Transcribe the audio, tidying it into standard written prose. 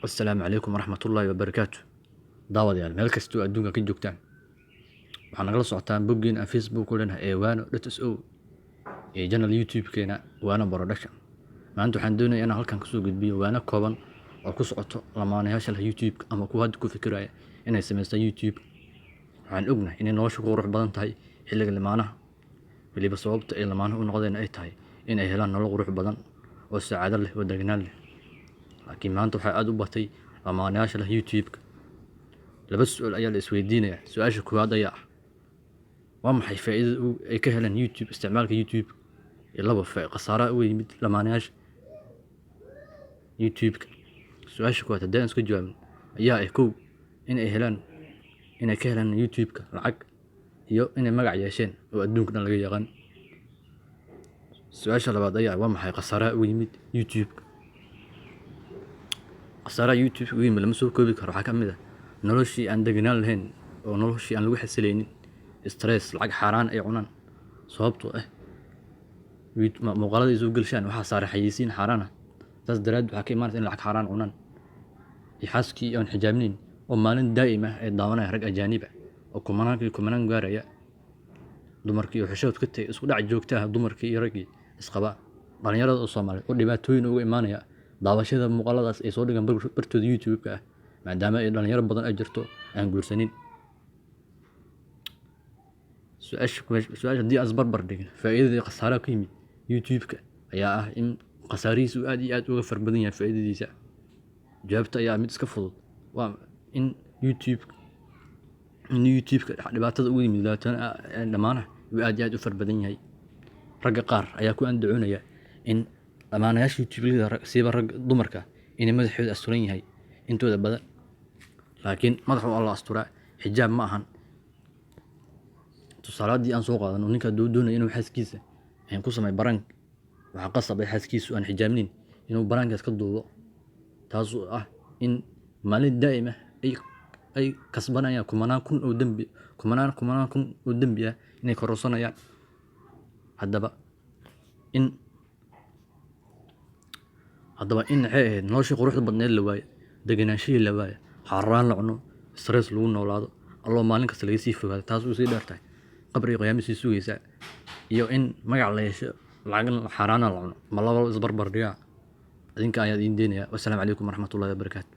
Assalaamu calaykum waraxmatullaahi wabarakaatu. Daawadayaal, meel kastoo adduunka ka joogtaan, waxaa nagala socotaan boggeena aan Facebook ku leenahay ee waano.so iyo channel YouTube-keena Waano Production. Maanta waxaan doonayaa inaan halkan kasoo gudbiyo waano kooban oo ku socoto lamaanayaasha leh YouTube ama kuwa hadda ku fikiraya inay samaystaan YouTube. Waxaan ognahay inay noloshu ku qurux badan tahay xilliga lamaanaha, weliba sababta ay lamaanuhu u noqdeen ay tahay in ay helaan nolol qurux badan oo sacaado leh oo deganaan leh. Laakiin maanta waxaa aad u batay lamaanayaasha leh YouTube-ka. Laba su'aal ayaa la isweydiinayaa. Su-aasha koowaad ayaa ah: waa maxay faa'iidada ay ka heleen YouTube, isticmaalka YouTube? Iyo laba, khasaaraha uga yimid lamaanayaasha YouTube-ka. Su-aasha koowaad haddii aan iska jawaabin ayaa ah: kow, in ay helaan, inay ka helaan YouTube-ka lacag iyo inay magac yeesheen oo adduunka dhan laga yaqaan. Su-aasha labaad ayaa ah: waa maxay khasaaraha uga yimid YouTube-ka? Khasaaraha YouTube uga yimid lama soo koobi karo. Waxaa ka mid ah noloshii aan deganaan lahayn oo noloshii aan lagu xasilaynin, stress, lacag xaaraan ay cunaan, sababtoo ah muuqaalada ay soo gelshaan waxaa saaran xayeysiin xaaraan ah. Saas daraaddeed waxaa ka imaanaysa in lacag xaaraan cunaan, iyo xaaskii aan xijaabnayn oo maalin daa'im ah ay daawanaya rag ajaanib ah oo kumanaan iyo kumanaan gaaraya, dumarkii oo xishood ka tagay, isku dhac joogta ah dumarkii iyo raggii isqaba, dhalinyarada oo Soomaaliyeed oo dhibaatooyin uga imaanaya daawashada muuqaaladaas ay soo dhigaan bartooda YouTube-ka ah, maadaama ay dhalinyaro badan ay jirto aan guursanin. Su-aasha haddii aan isbarbar dhigin faa'iidada iyo khasaaraha ka yimid YouTube-ka ayaa ah in khasaarihiisa uu aad iyo aad uga far badan yahay faa'iidadiisa. Jawaabta ayaa mid iska fudud: waa in YouTube-ka dhibaatada uga yimid dhammaanaha uu aad iyo aad u far badan yahay. Ragga qaar ayaa ku andacoonaya in lamaanayaasha YouTube-yada, siiba rag dumarka, inay madaxooda asturan yahay intooda badan. Laakiin madaxa waa la asturaa, xijaab ma ahan. Tusaale haddii aan soo qaadano, ninka hadduu doonayo inuu xaaskiisa ku sameeyo prank, waxaa qasab ah xaaskiisu aan xijaabnayn inuu prank-kaas ka duubo, taasoo ah in maalin daa'im ah ay kasbanayaan kumanaan kun oo dembi, kumanaan kumanaan kun oo dembi ah inay kororsanayaan. Haddaba in maxay ahayd, noloshii quruxda badneed la waayo, deganaanshihii la waayo, xaaraan la cuno, stress lagu noolaado, alloo maalin kasta laga sii fogaado, taas uu sii dheer tahay qabriga qiyaamo sii sugaysa, iyo in magac la yeesho, lacag xaaraana la cuno, ma laba isbarbar dhigaa? Idinka ayaa idiin deynaya. Wassalaamu calaykum waraxmatullahi wabarakaatu.